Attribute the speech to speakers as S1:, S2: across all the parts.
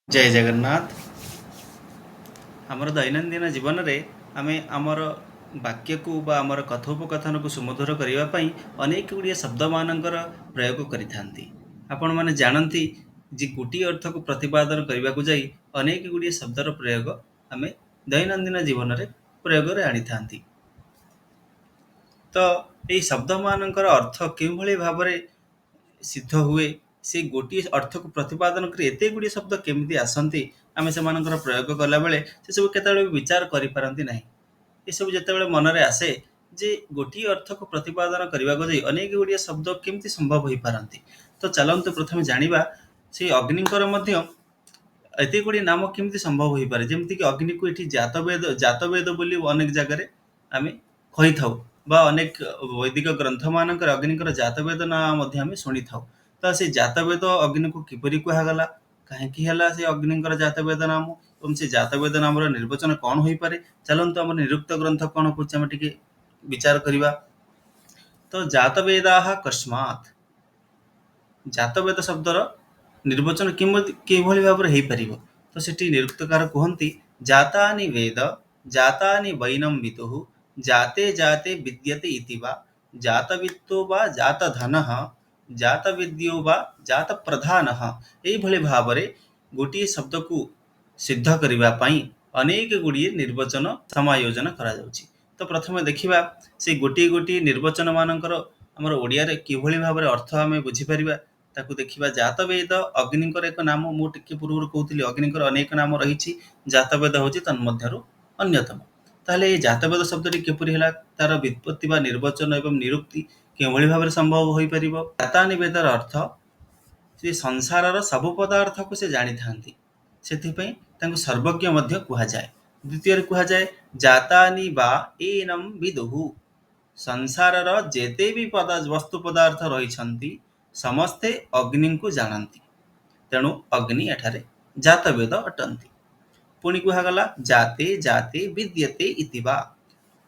S1: ଜୟ ଜଗନ୍ନାଥ। ଆମର ଦୈନନ୍ଦିନ ଜୀବନରେ ଆମେ ଆମର ବାକ୍ୟକୁ ବା ଆମର କଥୋପକଥନକୁ ସୁମଧୁର କରିବା ପାଇଁ ଅନେକ ଗୁଡ଼ିଏ ଶବ୍ଦମାନଙ୍କର ପ୍ରୟୋଗ କରିଥାନ୍ତି। ଆପଣମାନେ ଜାଣନ୍ତି ଯେ ଗୋଟିଏ ଅର୍ଥକୁ ପ୍ରତିପାଦନ କରିବାକୁ ଯାଇ ଅନେକ ଗୁଡ଼ିଏ ଶବ୍ଦର ପ୍ରୟୋଗ ଆମେ ଦୈନନ୍ଦିନ ଜୀବନରେ ପ୍ରୟୋଗରେ ଆଣିଥାନ୍ତି। ତ ଏଇ ଶବ୍ଦମାନଙ୍କର ଅର୍ଥ କେଉଁଭଳି ଭାବରେ ସିଦ୍ଧ ହୁଏ, ସେ ଗୋଟିଏ ଅର୍ଥକୁ ପ୍ରତିପାଦନ କରି ଏତେ ଗୁଡ଼ିଏ ଶବ୍ଦ କେମିତି ଆସନ୍ତି, ଆମେ ସେମାନଙ୍କର ପ୍ରୟୋଗ କଲାବେଳେ ସେସବୁ କେତେବେଳେ ବି ବିଚାର କରିପାରନ୍ତି ନାହିଁ। ଏସବୁ ଯେତେବେଳେ ମନରେ ଆସେ ଯେ ଗୋଟିଏ ଅର୍ଥକୁ ପ୍ରତିପାଦନ କରିବାକୁ ଯାଇ ଅନେକ ଗୁଡ଼ିଏ ଶବ୍ଦ କେମିତି ସମ୍ଭବ ହୋଇପାରନ୍ତି, ତ ଚାଲନ୍ତୁ ପ୍ରଥମେ ଜାଣିବା ସେଇ ଅଗ୍ନିଙ୍କର ମଧ୍ୟ ଏତେ ଗୁଡ଼ିଏ ନାମ କେମିତି ସମ୍ଭବ ହୋଇପାରେ। ଯେମିତିକି ଅଗ୍ନିକୁ ଏଠି ଜାତବେଦ ଜାତବେଦ ବୋଲି ଅନେକ ଜାଗାରେ ଆମେ କହିଥାଉ ବା ଅନେକ ବୈଦିକ ଗ୍ରନ୍ଥମାନଙ୍କରେ ଅଗ୍ନିଙ୍କର ଜାତବେଦ ନାଁ ମଧ୍ୟ ଆମେ ଶୁଣିଥାଉ। ତ ସେ ଜାତବେଦ ଅଗ୍ନିକୁ କିପରି କୁହାଗଲା, କାହିଁକି ହେଲା ସେ ଅଗ୍ନିଙ୍କର ଜାତବେଦ ନାମ ଏବଂ ସେ ଜାତବେଦ ନାମର ନିର୍ବଚନ କଣ ହୋଇପାରେ, ଚାଲନ୍ତୁ ଆମର ନିରୁକ୍ତ ଗ୍ରନ୍ଥ କଣ କହୁଛି ଆମେ ଟିକେ ବିଚାର କରିବା। ତ ଜାତବେଦାଃ କସ୍ମାତ୍, ଜାତବେଦ ଶବ୍ଦର ନିର୍ବଚନ କେମିତି କିଭଳି ଭାବରେ ହେଇପାରିବ? ତ ସେଠି ନିରୁକ୍ତକାର କୁହନ୍ତି, ଜାତାନି ବେଦ ଜାତାନି ବୈନମ୍ ବିଦୁଃ ଜାତେ ଜାତେ ବିଦ୍ୟତେ ଇତି ବା ଜାତବିତ୍ତୋ ବା ଜାତଧନଃ ଜାତବିଦ୍ୟୋ ବା ଜାତପ୍ରଧାନଃ। ଏଇଭଳି ଭାବରେ ଗୋଟିଏ ଶବ୍ଦକୁ ସିଦ୍ଧ କରିବା ପାଇଁ ଅନେକ ଗୁଡ଼ିଏ ନିର୍ବଚନ ସମାୟୋଜନ କରାଯାଉଛି। ତ ପ୍ରଥମେ ଦେଖିବା ସେ ଗୋଟିଏ ଗୋଟିଏ ନିର୍ବଚନ ମାନଙ୍କର ଆମର ଓଡ଼ିଆରେ କିଭଳି ଭାବରେ ଅର୍ଥ ଆମେ ବୁଝିପାରିବା ତାକୁ ଦେଖିବା। ଜାତବେଦ ଅଗ୍ନିଙ୍କର ଏକ ନାମ, ମୁଁ ଟିକେ ପୂର୍ବରୁ କହୁଥିଲି ଅଗ୍ନିଙ୍କର ଅନେକ ନାମ ରହିଛି, ଜାତବେଦ ହେଉଛି ତନ୍ମଧ୍ୟରୁ ଅନ୍ୟତମ। ତାହେଲେ ଏଇ ଜାତବେଦ ଶବ୍ଦଟି କିପରି ହେଲା, ତାର ବ୍ୟୁତ୍ପତ୍ତି ବା ନିର୍ବଚନ ଏବଂ ନିରୁକ୍ତି କେଉଁଭଳି ଭାବରେ ସମ୍ଭବ ହୋଇପାରିବ? ଜାତାନି ବେଦର ଅର୍ଥ ସେ ସଂସାରର ସବୁ ପଦାର୍ଥକୁ ସେ ଜାଣିଥାନ୍ତି, ସେଥିପାଇଁ ତାଙ୍କୁ ସର୍ବଜ୍ଞ ମଧ୍ୟ କୁହାଯାଏ। ଦ୍ୱିତୀୟରେ କୁହାଯାଏ ଜାତାନି ବା ଏନମ୍ ବିଦୁହୁ, ସଂସାରର ଯେତେ ବି ବସ୍ତୁ ପଦାର୍ଥ ରହିଛନ୍ତି ସମସ୍ତେ ଅଗ୍ନିଙ୍କୁ ଜାଣନ୍ତି, ତେଣୁ ଅଗ୍ନି ଏଠାରେ ଜାତବେଦ ଅଟନ୍ତି। ପୁଣି କୁହାଗଲା ଜାତେ ଜାତେ ବିଦ୍ୟତେ ଇତି ବା,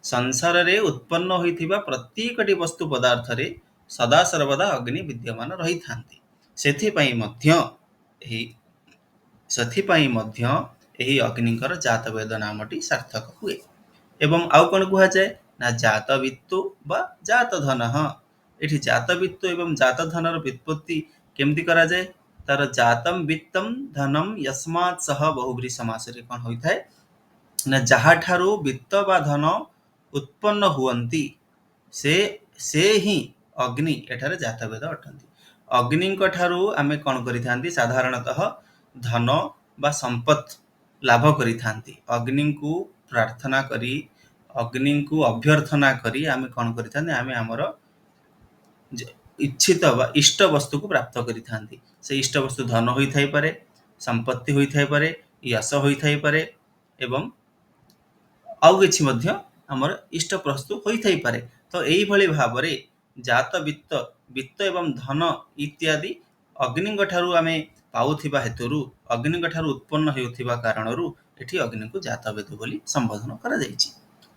S1: ସଂସାରରେ ଉତ୍ପନ୍ନ ହୋଇଥିବା ପ୍ରତ୍ୟେକଟି ବସ୍ତୁ ପଦାର୍ଥରେ ସଦାସର୍ବଦା ଅଗ୍ନି ବିଦ୍ୟମାନ ରହିଥାନ୍ତି, ସେଥିପାଇଁ ମଧ୍ୟ ଏହି ଅଗ୍ନିଙ୍କର ଜାତବେଦ ନାମଟି ସାର୍ଥକ ହୁଏ। ଏବଂ ଆଉ କଣ କୁହାଯାଏ ନା ଜାତବିତ୍ତ ବା ଜାତଧନଃ। ଏଠି ଜାତବିତ୍ତ ଏବଂ ଜାତଧନର ବ୍ୟୁତ୍ପତ୍ତି କେମିତି କରାଯାଏ? ତାର ଜାତମ ବିତ୍ତମ ଧନମ ୟସ୍ମାତ୍ ସହ ବହୁବ୍ରୀହି ସମାସରେ କଣ ହୋଇଥାଏ ନା ଯାହାଠାରୁ ବିତ୍ତ ବା ଧନ ଉତ୍ପନ୍ନ ହୁଅନ୍ତି ସେ ହିଁ ଅଗ୍ନି ଏଠାରେ ଜାତବେଦ ଅଟନ୍ତି। ଅଗ୍ନିଙ୍କ ଠାରୁ ଆମେ କଣ କରିଥାନ୍ତି? ସାଧାରଣତଃ ଧନ ବା ସମ୍ପଦ ଲାଭ କରିଥାନ୍ତି। ଅଗ୍ନିଙ୍କୁ ପ୍ରାର୍ଥନା କରି, ଅଗ୍ନିଙ୍କୁ ଅଭ୍ୟର୍ଥନା କରି ଆମେ କଣ କରିଥାନ୍ତି? ଆମେ ଆମର ଇଚ୍ଛିତ ବା ଇଷ୍ଟ ବସ୍ତୁକୁ ପ୍ରାପ୍ତ କରିଥାନ୍ତି। ସେ ଇଷ୍ଟ ବସ୍ତୁ ଧନ ହୋଇଥାଇପାରେ, ସମ୍ପତ୍ତି ହୋଇଥାଇପାରେ, ୟଶ ହୋଇଥାଇପାରେ ଏବଂ ଆଉ କିଛି ମଧ୍ୟ ଆମର ଇଷ୍ଟ ବସ୍ତୁ ହୋଇଥାଇପାରେ। ତ ଏଇଭଳି ଭାବରେ ଜାତ ବିତ୍ତ, ବିତ୍ତ ଏବଂ ଧନ ଇତ୍ୟାଦି ଅଗ୍ନିଙ୍କ ଠାରୁ ଆମେ ପାଉଥିବା ହେତୁରୁ, ଅଗ୍ନିଙ୍କ ଠାରୁ ଉତ୍ପନ୍ନ ହେଉଥିବା କାରଣରୁ ଏଠି ଅଗ୍ନିଙ୍କୁ ଜାତବେଦ ବୋଲି ସମ୍ବୋଧନ କରାଯାଇଛି।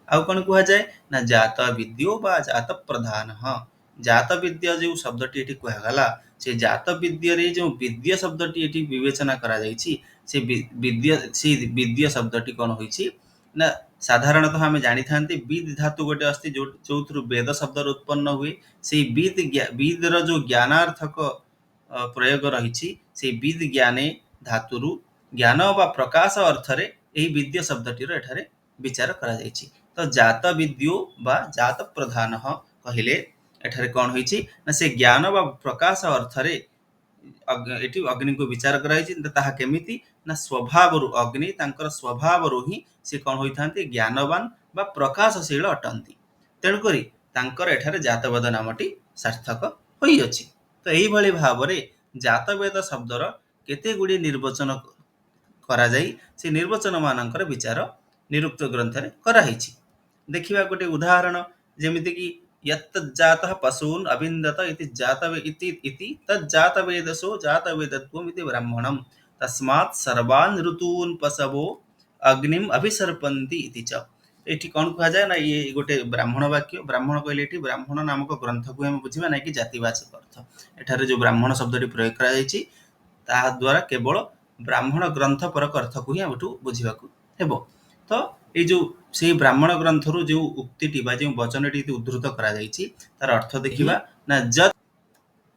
S1: ଆଉ କଣ କୁହାଯାଏ ନା ଜାତ ବିଦ୍ୟୋ ବା ଜାତ ପ୍ରଧାନଃ। ଜାତ ବିଦ୍ୟା ଯେଉଁ ଶବ୍ଦଟି ଏଠି କୁହାଗଲା, ସେ ଜାତ ବିଦ୍ୟରେ ଯେଉଁ ବିଦ୍ୟ ଶବ୍ଦଟି ଏଠି ବିବେଚନା କରାଯାଇଛି, ସେ ବିଦ୍ୟ, ସେଇ ବିଦ୍ୟ ଶବ୍ଦଟି କଣ ହୋଇଛି ନା ସାଧାରଣତଃ ଆମେ ଜାଣିଥାନ୍ତି ବିଦ୍ ଧାତୁ ଗୋଟେ ଅସ୍ତି, ଯୋଉଥିରୁ ବେଦ ଶବ୍ଦର ଉତ୍ପନ୍ନ ହୁଏ। ସେଇ ବିଦ୍ର ଯୋଉ ଜ୍ଞାନାର୍ଥକ ପ୍ରୟୋଗ ରହିଛି, ସେଇ ବିଦ୍ ଜ୍ଞାନେ ଧାତୁରୁ ଜ୍ଞାନ ବା ପ୍ରକାଶ ଅର୍ଥରେ ଏହି ବିଦ୍ୟ ଶବ୍ଦଟିର ଏଠାରେ ବିଚାର କରାଯାଇଛି। ତ ଜାତ ବିଦ୍ୟୋ ବା ଜାତ ପ୍ରଧାନଃ କହିଲେ ଏଠାରେ କଣ ହୋଇଛି ନା ସେ ଜ୍ଞାନ ବା ପ୍ରକାଶ ଅର୍ଥରେ ଏଠି ଅଗ୍ନିଙ୍କୁ ବିଚାର କରାଯାଇଛି। ତାହା କେମିତି ନା ସ୍ୱଭାବରୁ ଅଗ୍ନି ତାଙ୍କର ସ୍ୱଭାବରୁ ହିଁ ସେ କଣ ହୋଇଥାନ୍ତି? ଜ୍ଞାନବାନ ବା ପ୍ରକାଶଶୀଳ ଅଟନ୍ତି। ତେଣୁକରି ତାଙ୍କର ଏଠାରେ ଜାତବେଦ ନାମଟି ସାର୍ଥକ ହୋଇଅଛି। ତ ଏଇଭଳି ଭାବରେ ଜାତବେଦ ଶବ୍ଦର କେତେ ଗୁଡ଼ିଏ ନିର୍ବଚନ କରାଯାଇ ସେ ନିର୍ବଚନ ମାନଙ୍କର ବିଚାର ନିରୁକ୍ତ ଗ୍ରନ୍ଥରେ କରାହେଇଛି। ଦେଖିବା ଗୋଟେ ଉଦାହରଣ, ଯେମିତିକି ଯତ୍ତଜ୍ଜାତଃ ପଶୂନ୍ ଅବିନ୍ଦତ ଇତି ଜାତବେ ଇତି ଇତି ତଜ୍ଜାତବେଦସୋ ଜାତବେଦତ୍ୱମ୍ ଇତି ବ୍ରାହ୍ମଣମ୍ ତସ୍ମାत् ସର୍ବାନ୍ ଋତୂନ୍ ପଶବୋ ଅଗ୍ନିମ୍ ଅଭିସର୍ପନ୍ତି ଇତି ଚ। ଏଠି କଣ କୁହାଯାଏ ନା ଇଏ ଗୋଟେ ବ୍ରାହ୍ମଣ ବାକ୍ୟ। ବ୍ରାହ୍ମଣ କହିଲେ ଏଠି ବ୍ରାହ୍ମଣ ନାମକ ଗ୍ରନ୍ଥକୁ ଆମେ ବୁଝିବା, ନାଇଁ କି ଜାତିବାଚକ ଅର୍ଥ। ଏଠାରେ ଯୋଉ ବ୍ରାହ୍ମଣ ଶବ୍ଦଟି ପ୍ରୟୋଗ କରାଯାଇଛି ତାହା ଦ୍ୱାରା କେବଳ ବ୍ରାହ୍ମଣ ଗ୍ରନ୍ଥ ପରକ ଅର୍ଥକୁ ହିଁ ଆମଠୁ ବୁଝିବାକୁ ହେବ। ତ ଏଇ ଯୋଉ ସେଇ ବ୍ରାହ୍ମଣ ଗ୍ରନ୍ଥରୁ ଯେଉଁ ଉକ୍ତିଟି ବା ଯେଉଁ ବଚନଟି ଉଦ୍ଧୃତ କରାଯାଇଛି, ତାର ଅର୍ଥ ଦେଖିବା ନା, ଯତ୍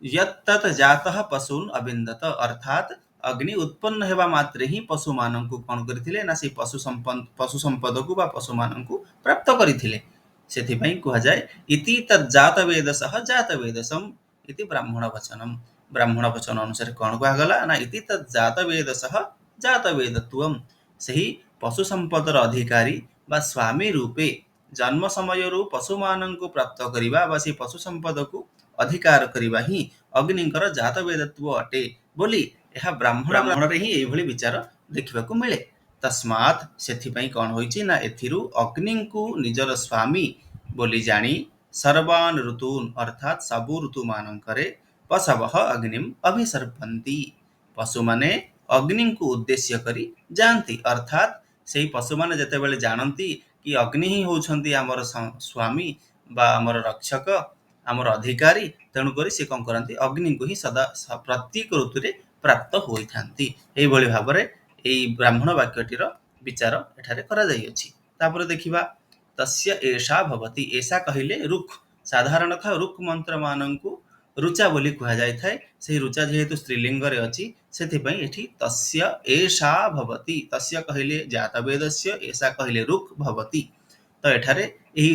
S1: ଯତ୍ ତତ୍ ଜାତଃ ପଶୁନ୍ ଅବିନ୍ଦତ, ଅର୍ଥାତ୍ ଅଗ୍ନି ଉତ୍ପନ୍ନ ହେବା ମାତ୍ରେ ହିଁ ପଶୁମାନଙ୍କୁ କ'ଣ କରିଥିଲେ ନା ସେଇ ପଶୁ ସମ୍ପଦକୁ ବା ପଶୁମାନଙ୍କୁ ପ୍ରାପ୍ତ କରିଥିଲେ। ସେଥିପାଇଁ କୁହାଯାଏ ଇତି ତତ୍ ଜାତ ବେଦସଃ ଜାତ ବେଦସମ୍ ଇତି ବ୍ରାହ୍ମଣ ବଚନମ୍। ବ୍ରାହ୍ମଣ ବଚନ ଅନୁସାରେ କ'ଣ କୁହାଗଲା ନା ଇତି ତତ୍ ଜାତ ବେଦସଃ ଜାତ ବେଦତ୍ୱମ୍, ସେହି ପଶୁ ସମ୍ପଦର ଅଧିକାରୀ ବା ସ୍ୱାମୀ ରୂପେ ଜନ୍ମ ସମୟରୁ ପଶୁମାନଙ୍କୁ ପ୍ରାପ୍ତ କରିବା ବା ସେଇ ପଶୁ ସମ୍ପଦକୁ ଅଧିକାର କରିବା ହିଁ ଅଗ୍ନିଙ୍କର ଜାତ ବେଦତ୍ୱ ଅଟେ ବୋଲି ଏହା ବ୍ରାହ୍ମଣରେ ହିଁ ଏଇଭଳି ବିଚାର ଦେଖିବାକୁ ମିଳେ। ତସ୍ମାତ୍, ସେଥିପାଇଁ କ'ଣ ହୋଇଛି ନା ଏଥିରୁ ଅଗ୍ନିଙ୍କୁ ନିଜର ସ୍ୱାମୀ ବୋଲି ଜାଣି ସର୍ବାନ୍ ଋତୁନ୍, ଅର୍ଥାତ୍ ସବୁ ଋତୁମାନଙ୍କରେ, ପଶବଃ ଅଗ୍ନିମ୍ ଅଭିସର୍ପନ୍ତି, ପଶୁମାନେ ଅଗ୍ନିଙ୍କୁ ଉଦ୍ଦେଶ୍ୟ କରି ଯାଆନ୍ତି। ଅର୍ଥାତ୍ ସେଇ ପଶୁମାନେ ଯେତେବେଳେ ଜାଣନ୍ତି କି ଅଗ୍ନି ହିଁ ହେଉଛନ୍ତି ଆମର ସ୍ୱାମୀ ବା ଆମର ରକ୍ଷକ, ଆମର ଅଧିକାରୀ, ତେଣୁକରି ସେ କ'ଣ କରନ୍ତି? ଅଗ୍ନିଙ୍କୁ ହିଁ ସଦା ପ୍ରତ୍ୟେକ ଋତୁରେ ପ୍ରାପ୍ତ ହୋଇଥାନ୍ତି। ଏଇଭଳି ଭାବରେ ଏଇ ବ୍ରାହ୍ମଣ ବାକ୍ୟଟିର ବିଚାର ଏଠାରେ କରାଯାଇଅଛି। ତାପରେ ଦେଖିବା ତସ୍ୟ ଏଷା ଭବତି। ଏଷା କହିଲେ ରୁକ୍। ସାଧାରଣତଃ ରୁକ୍ ମନ୍ତ୍ରମାନଙ୍କୁ ରୁଚା ବୋଲି କୁହାଯାଇଥାଏ। ସେହି ରୁଚା ଯେହେତୁ ସ୍ତ୍ରୀଲିଙ୍ଗରେ ଅଛି, ସେଥିପାଇଁ ଏଠି ତସ୍ୟ ଏଷା ଭବତି। ତସ୍ୟ କହିଲେ ଜାତବେଦସ୍ୟ, ଏଷା କହିଲେ ରୁକ୍, ଭବତି। ତ ଏଠାରେ ଏହି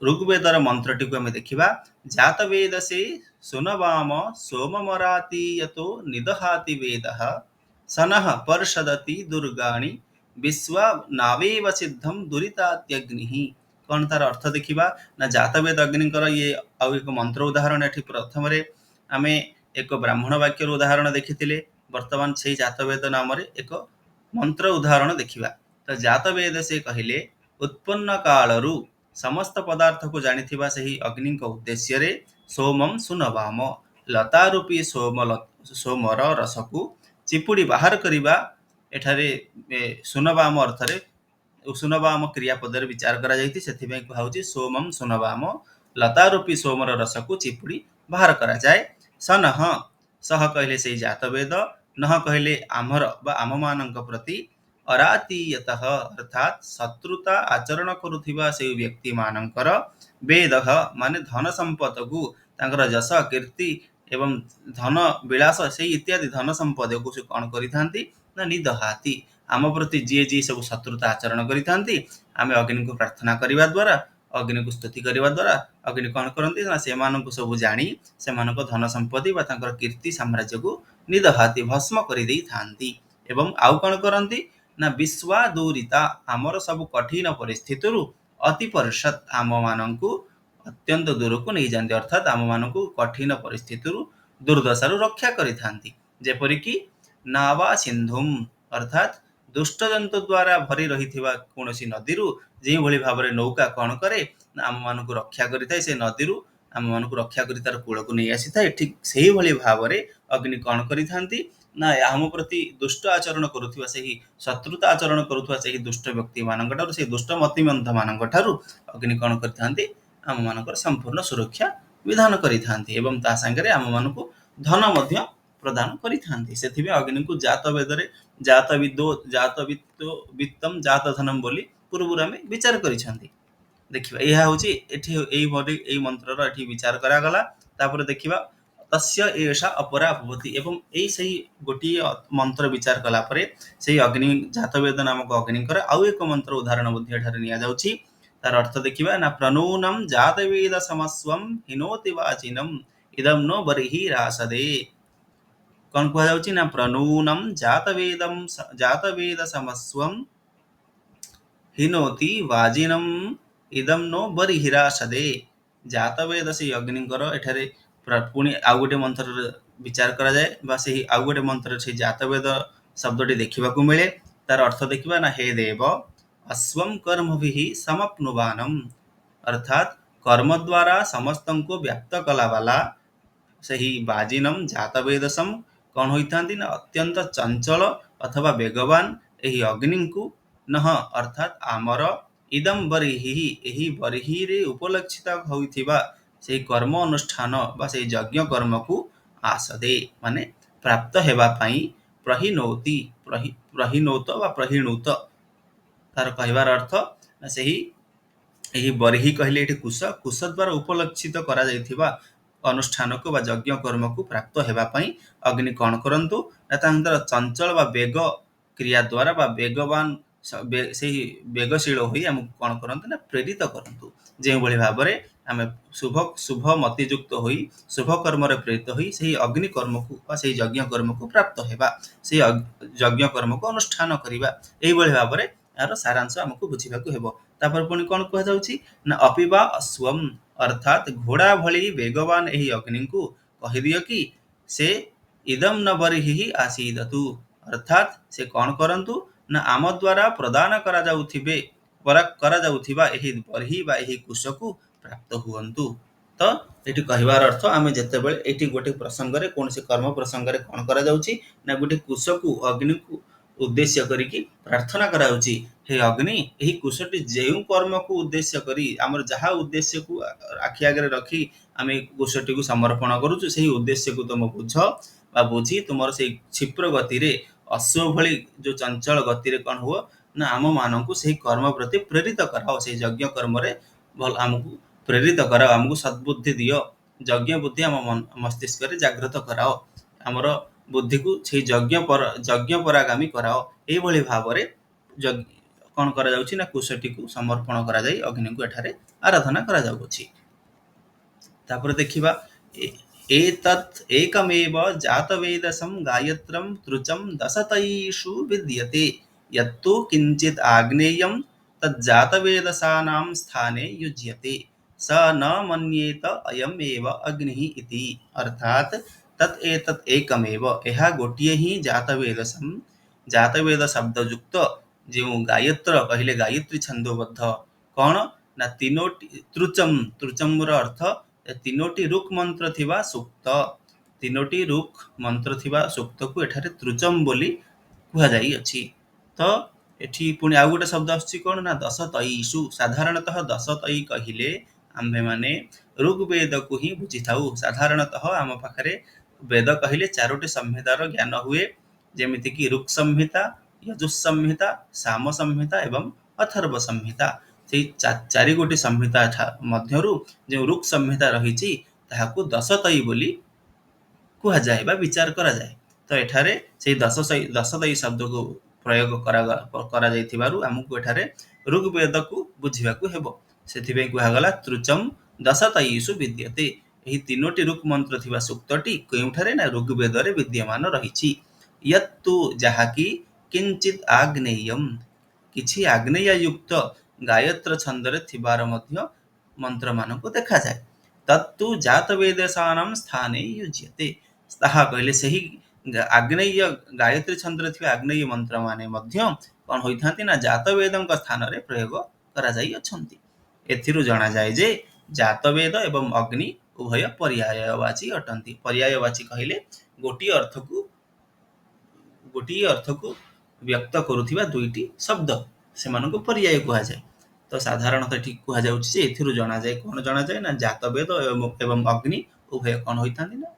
S1: ଋଗ୍ବେଦର ମନ୍ତ୍ରଟିକୁ ଆମେ ଦେଖିବା। ଜାତବେଦସେ ସୁନବାମ ସୋମମରାତି ୟତୋ ନିଦହାତି ବେଦଃ ସନଃ ପର୍ଷଦତି ଦୁର୍ଗାଣି ବିଶ୍ୱା ନାବେବ ସିଦ୍ଧಂ ଦୁରିତାତ୍ୟଗ୍ନିः। କ'ଣ ତାର ଅର୍ଥ ଦେଖିବା ନା ଜାତବେଦ ଅଗ୍ନିଙ୍କର ଇଏ ଆଉ ଏକ ମନ୍ତ୍ର ଉଦାହରଣ। ଏଠି ପ୍ରଥମରେ ଆମେ ଏକ ବ୍ରାହ୍ମଣ ବାକ୍ୟର ଉଦାହରଣ ଦେଖିଥିଲେ, ବର୍ତ୍ତମାନ ସେଇ ଜାତବେଦ ନାମରେ ଏକ ମନ୍ତ୍ର ଉଦାହରଣ ଦେଖିବା। ତ ଜାତବେଦ ସେ କହିଲେ ଉତ୍ପନ୍ନ କାଳରୁ ସମସ୍ତ ପଦାର୍ଥକୁ ଜାଣିଥିବା ସେହି ଅଗ୍ନିଙ୍କ ଉଦ୍ଦେଶ୍ୟରେ ସୋମମ୍ ସୁନବାମ, ଲତାରୂପୀ ସୋମ ସୋମର ରସକୁ ଚିପୁଡ଼ି ବାହାର କରିବା। ଏଠାରେ ସୁନବାମ ଅର୍ଥରେ ସୁନବାମ କ୍ରିୟାପଦରେ ବିଚାର କରାଯାଇଛି, ସେଥିପାଇଁ କୁହାହଉଛି ସୋମମ୍ ସୁନବାମ, ଲତାରୂପୀ ସୋମର ରସକୁ ଚିପୁଡ଼ି ବାହାର କରାଯାଏ। ସନହ, ସହ କହିଲେ ସେଇ ଜାତବେଦ, ନହ କହିଲେ ଆମର ବା ଆମମାନଙ୍କ ପ୍ରତି, ଅରାତୀୟତଃ ଅର୍ଥାତ୍ ଶତ୍ରୁତା ଆଚରଣ କରୁଥିବା ସେଇ ବ୍ୟକ୍ତିମାନଙ୍କର, ବେଦଃ ମାନେ ଧନ ସମ୍ପଦକୁ, ତାଙ୍କର ଯଶ କୀର୍ତ୍ତି ଏବଂ ଧନ ବିଳାସ ସେଇ ଇତ୍ୟାଦି ଧନ ସମ୍ପଦକୁ ସେ କ'ଣ କରିଥାନ୍ତି ନା ନିଦହାତି। ଆମ ପ୍ରତି ଯିଏ ଯିଏ ସବୁ ଶତ୍ରୁତା ଆଚରଣ କରିଥାନ୍ତି, ଆମେ ଅଗ୍ନିଙ୍କୁ ପ୍ରାର୍ଥନା କରିବା ଦ୍ୱାରା, ଅଗ୍ନିକୁ ସ୍ତୁତି କରିବା ଦ୍ୱାରା ଅଗ୍ନି କ'ଣ କରନ୍ତି ନା ସେମାନଙ୍କୁ ସବୁ ଜାଣି ସେମାନଙ୍କ ଧନ ସମ୍ପତ୍ତି ବା ତାଙ୍କର କୀର୍ତ୍ତି ସାମ୍ରାଜ୍ୟକୁ ନିଦହାତି, ଭସ୍ମ କରିଦେଇଥାନ୍ତି। ଏବଂ ଆଉ କ'ଣ କରନ୍ତି ନା ବିଶ୍ୱାଦୁରିତା, ଆମର ସବୁ କଠିନ ପରିସ୍ଥିତିରୁ ଅତି ପରିଷଦ, ଆମମାନଙ୍କୁ ଅତ୍ୟନ୍ତ ଦୂରକୁ ନେଇଯାଆନ୍ତି, ଅର୍ଥାତ୍ ଆମମାନଙ୍କୁ କଠିନ ପରିସ୍ଥିତିରୁ ଦୁର୍ଦ୍ଦଶାରୁ ରକ୍ଷା କରିଥାନ୍ତି। ଯେପରିକି ନାବା ସିନ୍ଧୁମ୍, ଅର୍ଥାତ୍ ଦୁଷ୍ଟ ଜନ୍ତୁ ଦ୍ୱାରା ଭରି ରହିଥିବା କୌଣସି ନଦୀରୁ ଯେଉଁଭଳି ଭାବରେ ନୌକା କ'ଣ କରେ ନା ଆମମାନଙ୍କୁ ରକ୍ଷା କରିଥାଏ, ସେ ନଦୀରୁ ଆମମାନଙ୍କୁ ରକ୍ଷା କରି ତାର କୂଳକୁ ନେଇ ଆସିଥାଏ, ଠିକ୍ ସେଇଭଳି ଭାବରେ ଅଗ୍ନି କ'ଣ କରିଥାନ୍ତି ନା ଆମ ପ୍ରତି ଦୁଷ୍ଟ ଆଚରଣ କରୁଥିବା, ସେହି ଶତ୍ରୁତା ଆଚରଣ କରୁଥିବା ସେହି ଦୁଷ୍ଟ ବ୍ୟକ୍ତିମାନଙ୍କ ଠାରୁ, ସେହି ଦୁଷ୍ଟ ମତିମନ୍ଧମାନଙ୍କ ଠାରୁ ଅଗ୍ନି କ'ଣ କରିଥାନ୍ତି? ଆମମାନଙ୍କର ସମ୍ପୂର୍ଣ୍ଣ ସୁରକ୍ଷା ବିଧାନ କରିଥାନ୍ତି ଏବଂ ତା ସାଙ୍ଗରେ ଆମମାନଙ୍କୁ ଧନ ମଧ୍ୟ ପ୍ରଦାନ କରିଥାନ୍ତି। ସେଥିପାଇଁ ଅଗ୍ନିଙ୍କୁ ଜାତ ବେଦରେ ଜାତବିଦୋ ଜାତବିତ୍ତ ବିତ୍ତମ ଜାତ ଧନମ ବୋଲି ପୂର୍ବରୁ ଆମେ ବିଚାର କରିଛନ୍ତି। ଦେଖିବା, ଏହା ହେଉଛି ଏଠି ଏଇଭଳି ଏଇ ମନ୍ତ୍ରର ଏଠି ବିଚାର କରାଗଲା। ତାପରେ ଦେଖିବା ତସ୍ୟ ଏଷା ଅପରା ଭବତି। ଏବଂ ଏଇ ସେଇ ଗୋଟିଏ ମନ୍ତ୍ର ବିଚାର କଲା ପରେ ସେଇ ଅଗ୍ନି ଜାତବେଦ ନାମକ ଅଗ୍ନିଙ୍କର ଆଉ ଏକ ମନ୍ତ୍ର ଉଦାହରଣ ମଧ୍ୟ ଏଠାରେ ନିଆଯାଉଛି। ତାର ଅର୍ଥ ଦେଖିବା ନା ପ୍ରନୂନମ୍ ଜାତବେଦ ସମସ୍ୱମ୍ ହିନୋତି ବାଚିନମ୍ ଇଦମ୍ ନୋ ବରିହି ରାସଦେ। କ'ଣ କୁହାଯାଉଛି ନା ପ୍ରନୂନମ୍ ଜାତବେଦମ୍ ଜାତବେଦ ସମସ୍ୱମ୍ ହିନୋତି ବାଜିନମ୍ ଇଦମ୍ ନୋ ବରିହିରାସଦେ। ଜାତବେଦ ସେଇ ଅଗ୍ନିଙ୍କର ଏଠାରେ ପୁଣି ଆଉ ଗୋଟେ ମନ୍ତ୍ରର ବିଚାର କରାଯାଏ ବା ସେହି ଆଉ ଗୋଟେ ମନ୍ତ୍ରରେ ସେଇ ଜାତବେଦ ଶବ୍ଦଟି ଦେଖିବାକୁ ମିଳେ। ତାର ଅର୍ଥ ଦେଖିବା ନା ହେ ଦେବ, ଅଶ୍ୱମ୍ କର୍ମଭିः ସମପ୍ନୁବାନମ୍, ଅର୍ଥାତ୍ କର୍ମ ଦ୍ୱାରା ସମସ୍ତଙ୍କୁ ବ୍ୟାପ୍ତ କଲାବାଲା ସେହି ବାଜିନମ୍ ଜାତବେଦସମ୍ କ'ଣ ହୋଇଥାନ୍ତି ନା ଅତ୍ୟନ୍ତ ଚଞ୍ଚଳ ଅଥବା ବେଗବାନ ଏହି ଅଗ୍ନିଙ୍କୁ, ନହ ଅର୍ଥାତ୍ ଆମର, ଇଦମ୍ ବରିହି, ଏହି ବରିହିରେ ଉପଲକ୍ଷିତ ହୋଇଥିବା ସେହି କର୍ମ ଅନୁଷ୍ଠାନ ବା ସେହି ଯଜ୍ଞ କର୍ମକୁ, ଆସଦେ ମାନେ ପ୍ରାପ୍ତ ହେବା ପାଇଁ, ପ୍ରହିନୋତି, ପ୍ରହିନୋତ ବା ପ୍ରହିଣୁତ। ତାର କହିବାର ଅର୍ଥ ନା ସେହି ଏହି ବର୍ହି କହିଲେ ଏଠି କୁଶ, କୁଶ ଦ୍ୱାରା ଉପଲକ୍ଷିତ କରାଯାଇଥିବା ଅନୁଷ୍ଠାନକୁ ବା ଯଜ୍ଞ କର୍ମକୁ ପ୍ରାପ୍ତ ହେବା ପାଇଁ ଅଗ୍ନି କଣ କରନ୍ତୁ ନା ତାଙ୍କର ଚଞ୍ଚଳ ବା ବେଗ କ୍ରିୟା ଦ୍ୱାରା ବା ବେଗବାନ ସେହି ବେଗଶୀଳ ହୋଇ ଆମକୁ କଣ କରନ୍ତୁ ନା ପ୍ରେରିତ କରନ୍ତୁ, ଯେଉଁଭଳି ଭାବରେ ଆମେ ଶୁଭ ଶୁଭ ମତିଯୁକ୍ତ ହୋଇ ଶୁଭ କର୍ମରେ ପ୍ରେରିତ ହୋଇ ସେହି ଅଗ୍ନି କର୍ମକୁ ବା ସେହି ଯଜ୍ଞ କର୍ମକୁ ପ୍ରାପ୍ତ ହେବା, ସେହି ଯଜ୍ଞ କର୍ମକୁ ଅନୁଷ୍ଠାନ କରିବା। ଏଇଭଳି ଭାବରେ ଏହାର ସାରାଂଶ ଆମକୁ ବୁଝିବାକୁ ହେବ। ତାପରେ ପୁଣି କଣ କୁହାଯାଉଛି ନା ଅପିବା ଅଶ୍ୱମ୍, ଅର୍ଥାତ୍ ଘୋଡ଼ା ଭଳି ବେଗବାନ ଏହି ଅଗ୍ନିଙ୍କୁ କହିଦିଅ କି ସେ ଇଦମ୍ ନ ବର୍ହିଃ ଆସୀଦତୁ, ଅର୍ଥାତ୍ ସେ କଣ କରନ୍ତୁ ନା ଆମ ଦ୍ୱାରା ପ୍ରଦାନ କରାଯାଉଥିବା ଏହି ବର୍ହି ବା ଏହି କୁଶକୁ ପ୍ରାପ୍ତ ହୁଅନ୍ତୁ। ତ ଏଠି କହିବାର ଅର୍ଥ ଆମେ ଯେତେବେଳେ ଏଠି ଗୋଟେ ପ୍ରସଙ୍ଗରେ କୌଣସି କର୍ମ ପ୍ରସଙ୍ଗରେ କଣ କରାଯାଉଛି ନା ଗୋଟେ କୁଶକୁ ଅଗ୍ନିକୁ ଉଦ୍ଦେଶ୍ୟ କରିକି ପ୍ରାର୍ଥନା କରାଯାଉଛି, ହେ ଅଗ୍ନି, ଏହି କୁଶଟି ଯେଉଁ କର୍ମକୁ ଉଦ୍ଦେଶ୍ୟ କରି ଆମର ଯାହା ଉଦ୍ଦେଶ୍ୟକୁ ଆଖି ଆଗରେ ରଖି ଆମେ କୁଶଟିକୁ ସମର୍ପଣ କରୁଛୁ ସେହି ଉଦ୍ଦେଶ୍ୟକୁ ତୁମ ବୁଝ ବା ବୁଝି ତୁମର ସେଇ କ୍ଷିପ୍ର ଗତିରେ ଅଶ୍ୱ ଭଳି ଯୋଉ ଚଞ୍ଚଳ ଗତିରେ କଣ ହୁଅ ନା ଆମ ମାନଙ୍କୁ ସେହି କର୍ମ ପ୍ରତି ପ୍ରେରିତ କରାଅ, ସେଇ ଯଜ୍ଞ କର୍ମରେ ଭଲ ଆମକୁ ପ୍ରେରିତ କରାଅ, ଆମକୁ ସଦ୍ବୁଦ୍ଧି ଦିଅ, ଯଜ୍ଞ ବୁଦ୍ଧି ଆମ ମସ୍ତିଷ୍କରେ ଜାଗ୍ରତ କରାଅ, ଆମର ବୁଦ୍ଧିକୁ ସେଇ ଯଜ୍ଞ ପରାଗାମୀ କରାଅ। ଏଇଭଳି ଭାବରେ କଣ କରାଯାଉଛି ନା କୁଶଟିକୁ ସମର୍ପଣ କରାଯାଇ ଅଗ୍ନିଙ୍କୁ ଏଠାରେ ଆରାଧନା କରାଯାଉଅଛି। ତାପରେ ଦେଖିବା ଏତତ୍ ଏକମେବ ଜାତବେଦସಂ ଗାୟତ୍ରಂ ତୃଚಂ ଦଶତୈଷୁ ବିଦ୍ୟତେ यत्तु किञ्चित् आग्नेयं तज्जातवेदसानां स्थाने युज्यते स न मन्येत अयमेव अग्निः इति। अर्थात् तत् एतत् एकमेव, ଏହା ଗୋଟିଏ ହିଁ ଜାତବେଦସಂ, ଜାତବେଦ ଶବ୍ଦଯୁକ୍ତ ଯେଉଁ ଗାୟତ୍ର କହିଲେ ଗାୟତ୍ରୀ ଛନ୍ଦୋବଦ୍ଧ କଣ ନା ତିନୋଟି ତୃଚମ୍, ତୃଚମ୍ର ଅର୍ଥ ତିନୋଟି ଋକ୍ ମନ୍ତ୍ର ଥିବା ସୂକ୍ତ, ତିନୋଟି ଋକ୍ ମନ୍ତ୍ର ଥିବା ସୂକ୍ତକୁ ଏଠାରେ ତୃଚମ୍ ବୋଲି କୁହାଯାଇଅଛି। ତ ଏଠି ପୁଣି ଆଉ ଗୋଟେ ଶବ୍ଦ ଆସୁଛି କଣ ନା ଦଶତୈଷୁ। ସାଧାରଣତଃ ଦଶତୈ କହିଲେ ଆମ୍ଭେମାନେ ଋଗ୍ବେଦକୁ ହିଁ ବୁଝିଥାଉ। ସାଧାରଣତଃ ଆମ ପାଖରେ ବେଦ କହିଲେ ଚାରୋଟି ସଂହିତାର ଜ୍ଞାନ ହୁଏ, ଯେମିତିକି ଋକ୍ ସଂହିତା, ୟଜୁଃ ସଂହିତା, ସାମ ସଂହିତା ଏବଂ ଅଥର୍ବ ସଂହିତା। ସେଇ ଚାରିଗୋଟି ସଂହିତା ମଧ୍ୟରୁ ଯେଉଁ ଋକ୍ ସଂହିତା ରହିଛି ତାହାକୁ ଦଶତୈ ବୋଲି କୁହାଯାଏ ବା ବିଚାର କରାଯାଏ। ତ ଏଠାରେ ସେଇ ଦଶତୈ ଶବ୍ଦକୁ ପ୍ରୟୋଗ କରାଯାଇଥିବାରୁ ଆମକୁ ଏଠାରେ ଋଗ୍ବେଦକୁ ବୁଝିବାକୁ ହେବ। ସେଥିପାଇଁ କୁହାଗଲା ତୃଚମ୍ ଦଶତୈଷୁ ବିଦ୍ୟତେ। ଏହି ତିନୋଟି ଋକ୍ ମନ୍ତ୍ର ଥିବା ସୂକ୍ତଟି କେଉଁଠାରେ ନା ଋଗ୍ବେଦରେ ବିଦ୍ୟମାନ ରହିଛି। ୟତ୍ତୁ ଯାହାକି କିଞ୍ଚିତ୍ ଆଗ୍ନେୟମ୍, କିଛି ଆଗ୍ନେୟଯୁକ୍ତ ଗାୟତ୍ର ଛନ୍ଦରେ ଥିବାର ମଧ୍ୟ ମନ୍ତ୍ରମାନଙ୍କୁ ଦେଖାଯାଏ। ତତ୍ତୁ ଜାତବେଦସାନାଂ ସ୍ଥାନେ ୟୁଜ୍ୟତେ, ତାହା କହିଲେ ସେହି ଆଗ୍ନେୟ ଗାୟତ୍ରୀ ଛନ୍ଦରେ ଥିବା ଆଗ୍ନେୟ ମନ୍ତ୍ରମାନେ ମଧ୍ୟ କଣ ହୋଇଥାନ୍ତି ନା ଜାତବେଦଙ୍କ ସ୍ଥାନରେ ପ୍ରୟୋଗ କରାଯାଇଅଛନ୍ତି। ଏଥିରୁ ଜଣାଯାଏ ଯେ ଜାତବେଦ ଏବଂ ଅଗ୍ନି ଉଭୟ ପର୍ୟାୟବାଚୀ ଅଟନ୍ତି। ପର୍ୟାୟବାଚୀ କହିଲେ ଗୋଟିଏ ଅର୍ଥକୁ ବ୍ୟକ୍ତ କରୁଥିବା ଦୁଇଟି ଶବ୍ଦ, ସେମାନଙ୍କୁ ପର୍ୟାୟ କୁହାଯାଏ। ତ ସାଧାରଣତଃ ଏଠି କୁହାଯାଉଛି ଯେ ଏଥିରୁ ଜଣାଯାଏ କଣ ଜଣାଯାଏ ନା ଜାତବେଦ ଏବଂ ଅଗ୍ନି ଉଭୟ କଣ ହୋଇଥାନ୍ତି ନା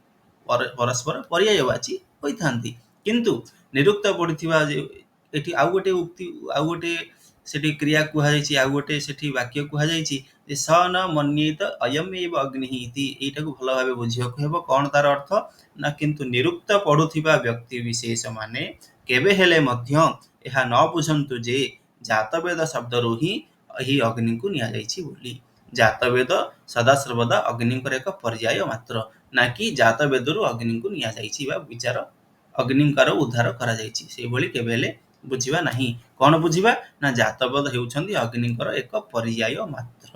S1: ପରସ୍ପର ପର୍ୟାୟବାଚୀ ହୋଇଥାନ୍ତି। କିନ୍ତୁ ନିରୁକ୍ତ ପଢିଥିବା ଏଠି ଆଉ ଗୋଟେ ଉକ୍ତି, ଆଉ ଗୋଟେ ସେଠି କ୍ରିୟା କୁହାଯାଇଛି, ଆଉ ଗୋଟେ ସେଠି ବାକ୍ୟ କୁହାଯାଇଛି ଯେ ସ ନ ମନ୍ୟେତ ଅୟମ ଏବ ଅଗ୍ନିଃ ଇତି। ଏଇଟାକୁ ଭଲ ଭାବେ ବୁଝିବାକୁ ହେବ କଣ ତାର ଅର୍ଥ ନା କିନ୍ତୁ ନିରୁକ୍ତ ପଢୁଥିବା ବ୍ୟକ୍ତି ବିଶେଷ ମାନେ କେବେ ହେଲେ ମଧ୍ୟ ଏହା ନ ବୁଝନ୍ତୁ ଯେ ଜାତବେଦ ଶବ୍ଦରୁ ହିଁ ଏହି ଅଗ୍ନିଙ୍କୁ ନିଆଯାଇଛି ବୋଲି। ଜାତବେଦ ସଦାସର୍ବଦା ଅଗ୍ନିଙ୍କର ଏକ ପର୍ୟାୟ ମାତ୍ର, ନା କି ଜାତବେଦରୁ ଅଗ୍ନିଙ୍କୁ ନିଆଯାଇଛି ବା ବିଚାର ଅଗ୍ନିଙ୍କର ଉଦ୍ଧାର କରାଯାଇଛି, ସେଇଭଳି କେବେ ହେଲେ ବୁଝିବା ନାହିଁ। କଣ ବୁଝିବା ନା ଜାତବେଦ ହେଉଛନ୍ତି ଅଗ୍ନିଙ୍କର ଏକ ପର୍ୟାୟ ମାତ୍ର।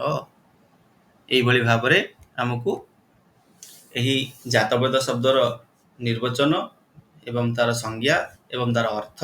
S1: ଏଇଭଳି ଭାବରେ ଆମକୁ ଏହି ଜାତବେଦ ଶବ୍ଦର ନିର୍ବଚନ ଏବଂ ତାର ସଂଜ୍ଞା ଏବଂ ତାର ଅର୍ଥ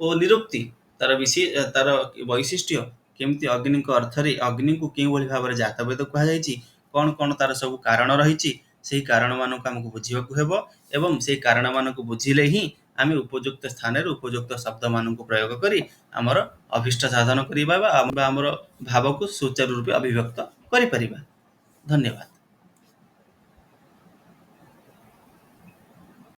S1: ଓ ନିରୁକ୍ତି, ତାର ବୈଶିଷ୍ଟ୍ୟ, କେମିତି ଅଗ୍ନିଙ୍କ ଅର୍ଥରେ ଅଗ୍ନିଙ୍କୁ କେଉଁଭଳି ଭାବରେ ଜାତବେଦ କୁହାଯାଇଛି, କଣ କଣ ତାର ସବୁ କାରଣ ରହିଛି, ସେହି କାରଣମାନଙ୍କୁ ଆମକୁ ବୁଝିବାକୁ ହେବ। ଏବଂ ସେହି କାରଣମାନଙ୍କୁ ବୁଝିଲେ ହିଁ ଆମେ ଉପଯୁକ୍ତ ସ୍ଥାନରେ ଉପଯୁକ୍ତ ଶବ୍ଦମାନଙ୍କୁ ପ୍ରୟୋଗ କରି ଆମର ଅଭୀଷ୍ଟ ସାଧନ କରିବା ବା ଆମର ଭାବକୁ ସୁଚାରୁ ରୂପେ ଅଭିବ୍ୟକ୍ତ କରିପାରିବା। ଧନ୍ୟବାଦ।